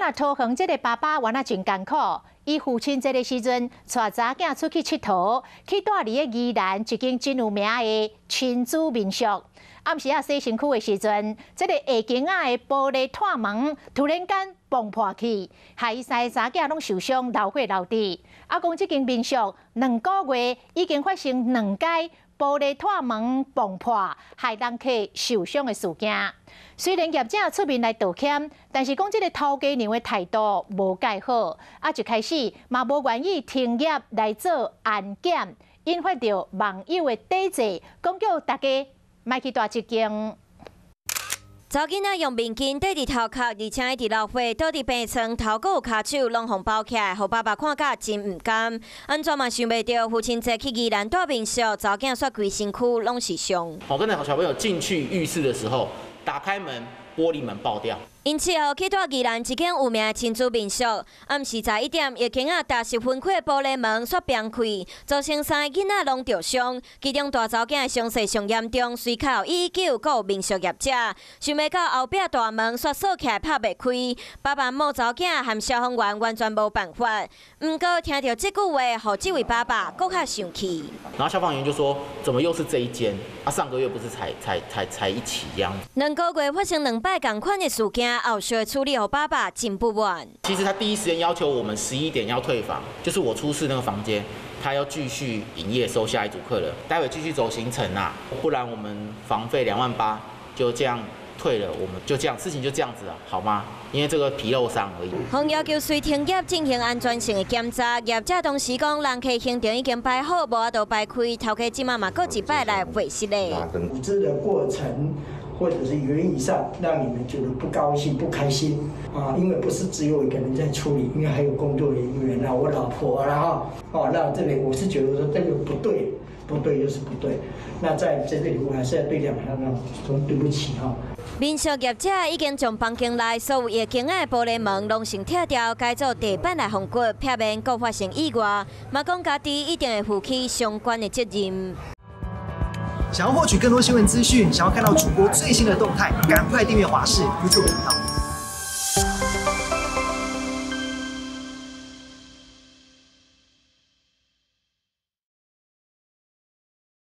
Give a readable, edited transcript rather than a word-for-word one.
若桃園這个爸爸原來真艱苦，伊父親節的時陣，帶查囝出去𨑨迌，去蹛佇个宜蘭一間真有名的親子民宿。暗時仔洗身軀的時陣，這个下間仔的玻璃鐵門突然間崩破去，害三个查囝攏受傷，流血流滴。啊，講這間民宿2個月已經發生兩擺玻璃鐵門崩破，害人客受傷的事件。雖然業者出面來道歉，但是講這个頭家娘的態度無蓋好，啊，一開始嘛無願意停業來做安檢，引發著網友的抵制，講叫大家莫去蹛這間。查某囡仔用面巾綴佇頭殼，而且一直流血，倒佇病床頭閣有跤手攏予包起來，予爸爸看甲真毋甘。按怎嘛想袂著，父親節去宜蘭蹛民宿，查某囝煞規身軀攏是傷。我跟那小朋友進去浴室的時候，打開門，玻璃門爆掉。𪜶7號去蹛宜蘭一間有名的親子民宿，暗時11點，浴間仔打濕分開的玻璃門煞崩開，造成三个囡仔攏著傷，其中大查某囝的傷勢上嚴重，隨敲119，閣有民宿業者，想袂到後壁大門煞鎖起來拍袂開，爸爸某查某囝和消防員完全無辦法。毋過聽著這句話，予這位爸爸閣較生氣。然後消防員就說：怎麼又是這一間？啊，上個月不是才一起這樣？2個月發生兩擺仝款的事件。後續處理，予爸爸真不滿。其實他第一時間要求我們11點要退房，就是我出事那個房間，他要繼續營業收下一組客人，待會繼續走行程啊，不然我們房費2萬8就這樣退了，我們就這樣，事情就這樣子了，好嗎？因為這個皮肉傷而已。予要求隨停業進行安全性的檢查，業者當時講人客行程已經排好，無法度排開，頭家這馬嘛閣一擺來回釋咧。處置的過程，或者是言語上讓你們覺得不高興、不開心啊，因為不是只有一個人在處理，因為還有工作人員啦，我老婆啦哈，哦，那這裡我是覺得說這個不對，不對就是不對。那在這裡我還是要對兩方說對不起哈。民宿業者已經將房間內所有浴間的玻璃門攏先拆掉，改做地板來防骨，避免閣發生意外。嘛講家己一定會負起相關的責任。想要獲取更多新聞資訊，想要看到主播最新的動態，趕快訂閱華視 YouTube 頻道。